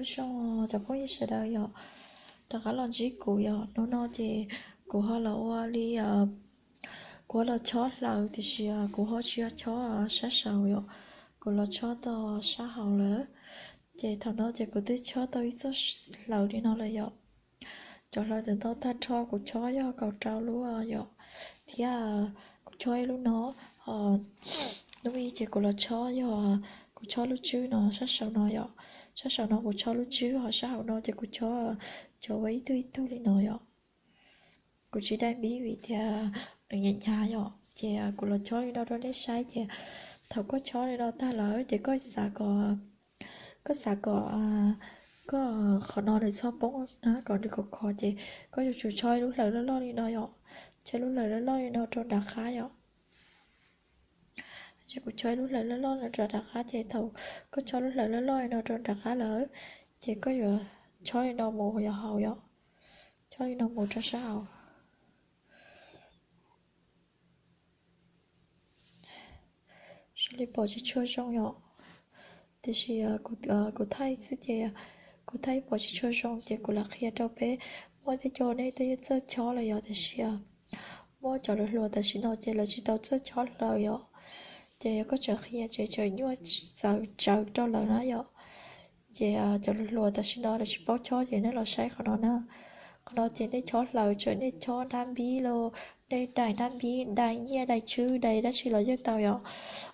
Nyob zoo cov phooj ywg sawv daws yom, rov qab los ntsib kuv yom. Hnub no ces kuv ho los ua li, kuv ho los chob hlaws tiam sis kuv ho tsis yog chob sab saud yom, kuv los chob tau sab hauv lawm. Ces thaum no ces kuv twb chob tau ib txoj hlaws li no lawm yom. Cov hlaws ntawm no tag nrho kuv chob yog kaum rau lub yom, thiab kuv chob ib lub no. Hnub ib ces kuv los chob yog, kuv chob lub tswb no sab saud no yom. Sab saud no kuv chob lub tswb, ho sab hauv no ces kuv chob cov ua ib tug ib tug li no yom. Kuv tsis dai npib vim tias nws hnyav hnyav yom, ces kuv los chob li no rau nej saib ces thaum koj chob li no tag lawm ces koj xav kom, koj xav kom koj qhov no nws txhob poob na, kom nws khov khov ces koj yuav tsum chob ib lub hlaws loj loj li no yom, chob lub hlaws loj loj li no rau nram qab yom. Ces kuv chob ib lub hlaws loj loj no rau nram qab ces thaum koj chob lub hlaws loj loj li no rau nram qab lawm ces koj yuav chob li no mus yog hauv yom, chob li no mus rau sab hauv. Zoo li pom tsis tshua zoo yom, tiam sis kuv thaij xwb ces kuv thaij pom tsis tshua zoo ces kuv lam qhia rau peb. Muaj tej co nej twb txawj chob lawm yom, tiam sis muaj cov hluas hluas tam sim no ces lawv tsis tau txawj chob hlaws yom, ces yog koj tseem qhia ces tseem nyuaj txawv tsawv rau lawv na yom. Ces cov hluas hluas tam sim no lawv tsis paub chob ces nej los saib qhov no na. Qhov no ces nej chob hlaws txawm nej chob nab npib los, nej dai nab npib, dai nyiaj, dai tswb, dai dab tsi los yeej tau yom.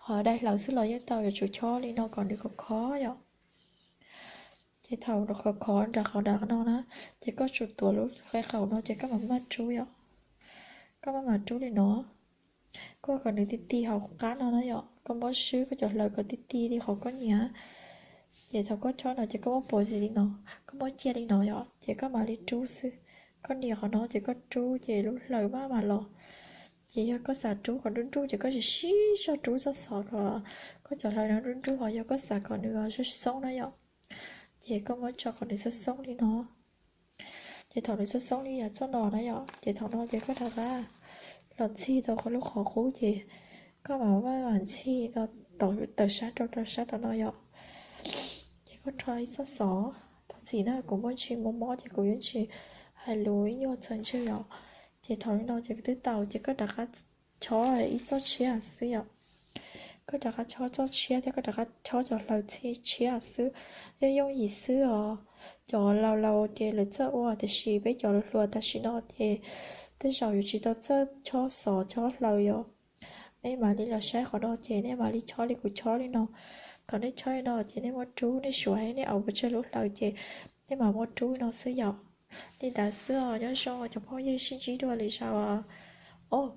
Ho dai hlaws xwb los yeej tau, yuav tsum chob li no kom nws khov khov yom. Ces thaum khov khov nram qhov nram no na, ces koj tsum tuav lub qe qaum no ces koj mam maj rub yom. Koj maj mam rub li no, koj kom nws ti ti hauv qab no na yom, koj muab swb koj cov hlaws kom ti ti li qhov koj nyiam. Ces thaum koj chob no ces koj muab pov zis li no, koj muab cia li no yom, ces koj mam li rub xwb. Koj nias qhov no ces koj rub ces lub hlaws maj mam los. Ces yog koj xav rub kom nruj nruj ces koj tsis sib zog rub txoj xov kom koj cov hlaws no nruj nruj, ho yog koj xav kom nws xoob xoob na yom, ces koj muab tso kom nws xoob xoob li no. Ces thaum nws xoob xoob li yam txoj no na yom, ces thaum no ces koj rov qab los ntxig tau qhov lub qhov qub ces koj mam maj mam ntxig no tawm sab rau rau sab tom no yom. Ces koj rho ib txoj xov, thov txim na kuv muaj ntsis mob mob ces kuv yuav tsis hais lus ib nyuag txhaws ntswg yom. Ces thaum li no ces twb tau ces koj rov qab chob ib txoj tshiab xwb yom. Koj rov qab chob txoj tshiab thiab koj rov qab chob cov hlaws tshiab xwb, yooj yooj yim xwb os. Cov laus laus ces lawv txawj ua tiam sis peb cov hluas hluas tam sim no ces tej zaum yuav tsis tau txawj chob xov chob hlaws yom. Nej mam li los saib qhov no ces nej mam li chob li kuv chob li no. Thaum nej chob li no ces nej muab rub, nej suav nej aus pov tseg lub hlaws ces nej mam muab rub li no xwb yom. Li ntawd xwb os, nyob zoo cov phooj ywg, sib ntsib dua lwm zaus. Os,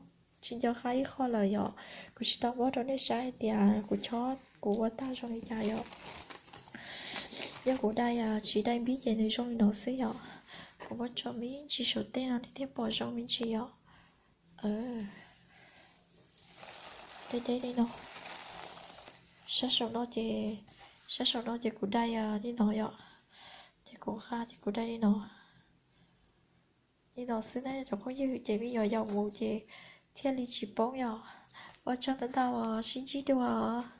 tsis nco qab ib qho lawm yom, kuv tsis tau muab rau nej saib hais tias kuv chob kuv ua tag zoo li cas yom. Yog kuv dai, tsis dai npib ces nws zoo li no xwb yom. Kuv muab tso me ntsis saum tej no nej thiaj pom zoo me ntsis yom. Deb deb li no. Sab saum no ces, sab saum no ces kuv dai li no yom. Ces kuv nqa ces kuv dai li no. Li no xwb na cov phooj ywg, ces me nyuam yaus mus ces thiaj li tsis poob yom. Ua tsaug ntau ntau, sib ntsib dua os.